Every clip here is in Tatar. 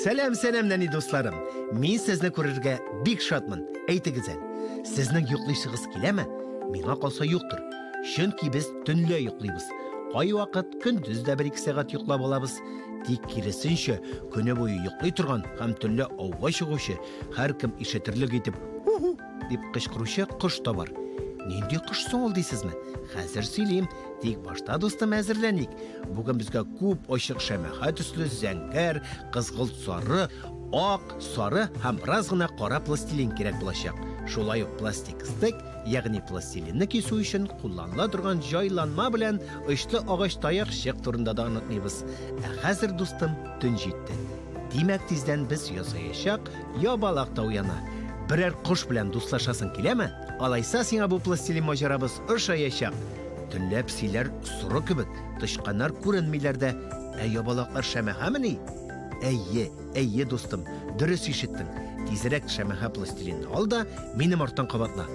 Сәлам, сәлам, нәни дусларым. Мин сезне күрергә бик шатмын. Әйтегез әле, сезнең йоклыйсыгыз киләме? Миңа калса юктыр. Чөнки без төнлә йоклыйбыз. Кайвакыт көндез дә бер-ике сәгать йоклап алабыз. Тик киресенчә, көне буе йоклый торган һәм төнлә ауга чыгучы, һәркем ишетерлек итеп «Ху-ху» дип кычкыручы кош та бар. Нинди кош соң ул дисезме? Хәзер сөйлим. Тик башта, дустым, әзерләник. Бүген безгә күп ачык шәмәхә төсле зәңгәр, кызгылт сары, ак, сары һәм бераз гына кара пластилин кирәк булачак. Шулай ук пластик стек, ягъни пластилинны кисү өчен кулланыла торган җайланма белән очлы агач таякчык турында да онытмыйбыз. Ә хәзер, дустым, төн җитте. Димәк, тиздән без ясаячак ябалак та уяна. Берәр кош белән дуслашасың киләме? Алайса сиңа бу пластилин маҗарабыз ошаячак. Төнлә песиләр соры кебек, тычканнар күренмиләр дә. Ә ябалаклар шәмәхәмени? Әйе, әйе, дустым, дөрес ишеттең. Тизрәк шәмәхә пластилинны ал да, минем арттан кабатла.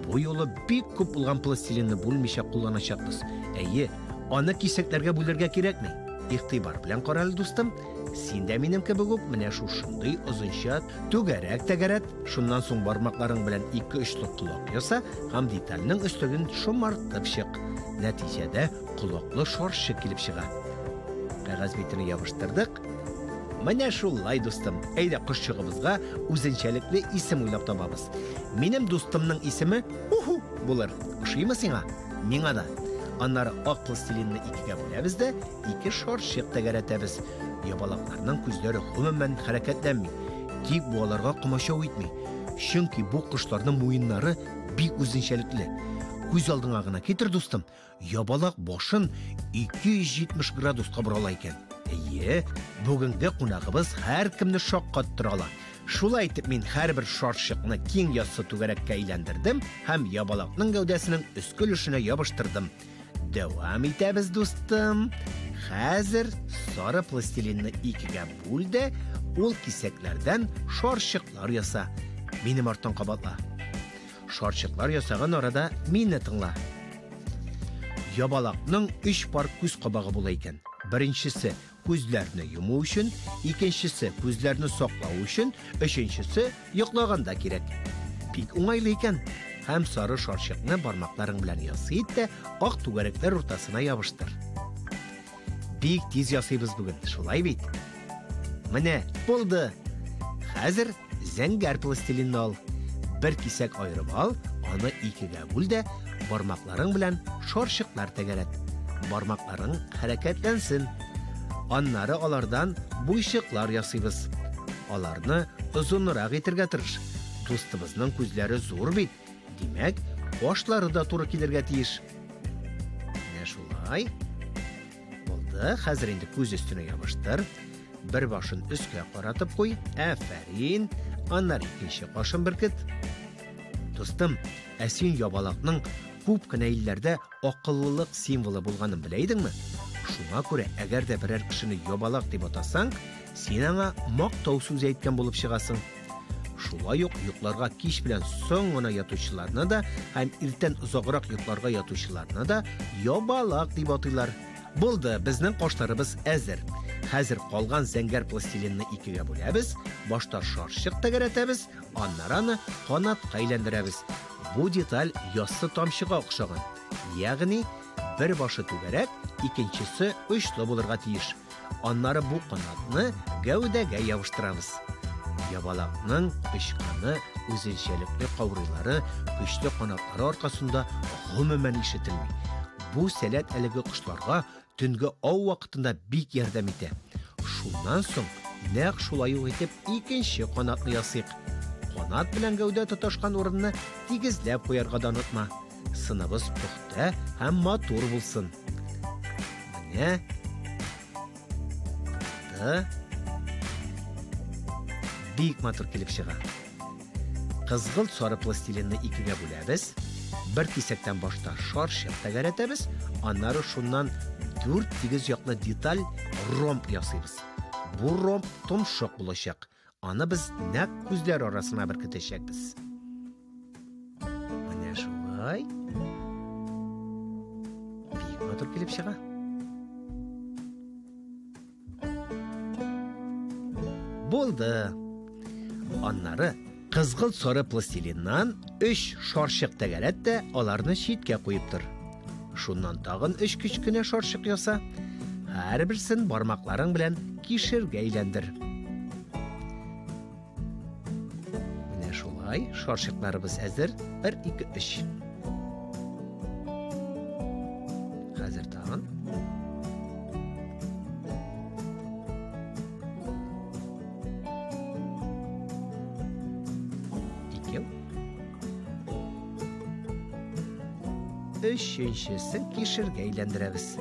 Бу юлы бик күп булган пластилинны бүлмичә кулланачакбыз. Әйе, аны кисәкләргә бүлергә кирәкми. Игътибар белән кара әле, дустым. Син дә минем кебек үк менә шушындый озынча түгәрәк тәгәрәт, шуннан соң бармакларың белән ике очлы колак яса һәм детальнең өслеген шомартып чык. Нәтиҗәдә колаклы шарчык килеп чыга. Кәгазь битенә ябыштырдык. Менә шулай, дустым. Әйдә, кошчыгыбызга үзенчәлекле исем уйлап табабыз. Минем дустымның исеме Уху булыр. Ошыймы сиңа? Миңа да. Аннары ак пластилинны икегә бүләбез дә, ике шарчык тәгәрәтәбез. Ябалакларның күзләре гомумән хәрәкәтләнми. Тик бу аларга комачау итми. Чөнки бу кошларның муеннары бик үзенчәлекле. Күз алдыңа гына китер, дустым, ябалак башын 270 градуска бора ала икән. Әйе, бүгенге кунагыбыз һәркемне шаккаттыра ала. Шулай итеп мин һәрбер шарчыкны киң яссы түгәрәккә әйләндердем һәм ябалакның гәүдәсенең өске өлешенә ябыштырдым. Дәвам итәбез, дустым. Хәзер сары пластилинны икегә бүл дә, ул кисәкләрдән шарчыклар яса. Минем арттан кабатла. Шарчыклар ясаган арада мине тыңла. Ябалакның өч пар күз кабагы була икән. Беренчесе күзләрне йому өчен, икенчесе күзләрне саклау өчен, өченчесе йоклаганда кирәк. Бик уңайлы икән. Һәм сары шарчыкны бармакларың белән ясый ит тә ак түгәрәкләр уртасына ябыштыр. Бик тиз ясыйбыз бүген, шулай бит? Менә, булды. Хәзер зәңгәр пластилинны ал. Бер кисәк аерып ал, аны икегә бүл дә, бармакларың белән шарчыклар тәгәрәт. Бармакларың хәрәкәтләнсен. Аннары алардан буйчыклар ясыйбыз. Аларны озынрак итергә тырыш. Дустыбызның күзләре зур бит. Димәк, кашлары да туры килергә тиеш. Менә шулай. Булды. Хәзер инде күз өстенә ябыштыр. Бер башын өскә каратып куй. Афәрин. Аннары икенче кашын беркет. Дустым, ә син ябалакның күп кенә илләрдә акыллылык символы булганын белә идеңме? Шуңа күрә, әгәр дә берәр кешене ябалак дип атасаң, син аңа мактау сүзе әйткән булып чыгасың. Шулай ук йокларга кич белән соң гына ятучыларны да һәм иртән озаграк йокларга ятучыларны да ябалак дип атыйлар. Булды, безнең кашларыбыз әзер. Хәзер калган зәңгәр пластилинны икегә бүләбез, башта шарчык тәгәрәтәбез, аннары аны канатка әйләндерәбез. Бу деталь яссы тамчыга охшаган. Ягъни бер башы түгәрәк, икенчесе очлы булырга тиеш. Аннары бу канатны гәүдәгә ябыштырабыз. Ябалакның очканы үзенчәлекле каурыйлары, көчле канатлары аркасында гомумән ишетелми. Бу сәләт әлеге кошларга төнге ау вакытында бик ярдәм итә. Шуннан соң нәкъ шулай ук итеп икенче канатны ясыйк. Канат белән гәүдә тоташкан урынны тигезләп куярга да онытма. Сыныбыз пөхтә һәм матур булсын. Менә. Булды. Бик матур килеп чыга. Кызгылт сары пластилинны икегә бүләбез. Бер кисәктән башта шарчык тәгәрәтәбез, аннары шуннан дүрт тигез яклы деталь ромб ясыйбыз. Бу ромб томшык булачак. Аны без нәкъ күзләр арасына беркетәчәкбез. Менә шулай. Бик матур килеп чыга. Булды. Аннары кызгылт сары пластилиннан өч шарчык тәгәрәт тә аларны читкә куеп тор. Шуннан тагын өч кечкенә шарчык яса. Һәрберсен бармакларың белән кишергә әйләндер. Менә шулай шарчыкларыбыз әзер. 1 2 3. Хәзер тагын. Икәү. Өченчесен кишергә әйләндерәбез.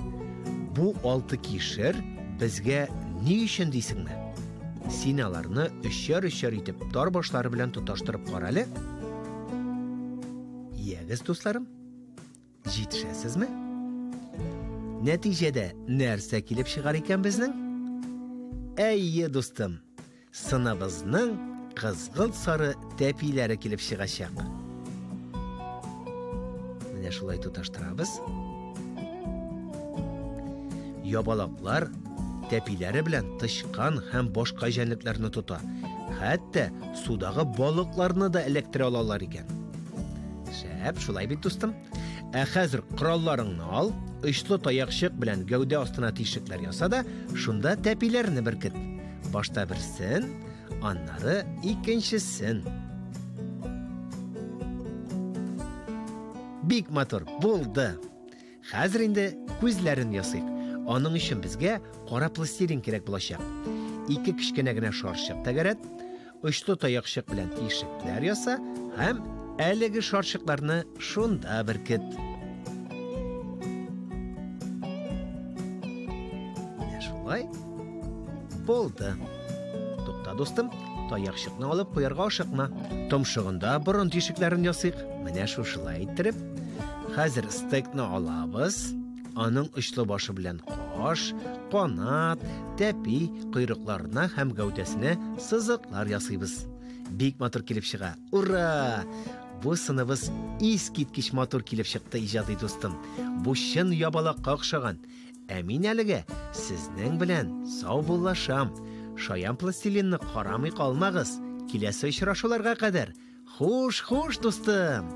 Бу алты кишер безгә ни өчен дисеңме? Син аларны өчәр-өчәр итеп тар башлары белән тоташтырып кара әле. Ягез, дусларым, җитешәсезме? Нәтиҗәдә нәрсә килеп чыгар икән безнең? Әйе, дустым, сыныбызның кызгылт сары тәпиләре килеп чыгачак. Менә шулай тоташтырабыз. Ябалаклар тәпиләре белән тычкан һәм башка җәнлекләрне тота. Хәтта судагы балыкларны да эләктерә алалар икән. Шәп, шулай бит, дустым. Ә хәзер коралларыңны ал, очлы таякчык белән гәүдә астына тишекләр яса да, шунда тәпиләрне беркет. Башта берсен, аннары икенчесен. Бик матур булды. Хәзер инде күзләрен ясыйк. Аның өчен безгә кара пластилин кирәк булачак. Ике кечкенә генә шарчык тәгәрәт, очлы таякчык белән тишекләр яса һәм әлеге шарчыкларны шунда беркет. Менә шулай булды. Тукта, дустым, таякчыкны алып куярга ашыкма. Томшыгында борын тишекләрен ясыйк. Менә шушылай иттереп. Хәзер стекны алабыз. Аның очлы башы белән каш, канат, тәпи, койрыкларына һәм гәүдәсенә сызыклар ясыйбыз. Бик матур килеп чыга. Ура! Бу сыныбыз искиткеч матур килеп чыкты, иҗади дустым. Бу чын ябалакка охшаган. Ә мин әлегә сезнең белән саубуллашам. Шаян пластилинны карамый калмагыз. Киләсе очрашуларга кадәр. Хуш, хуш, дустым!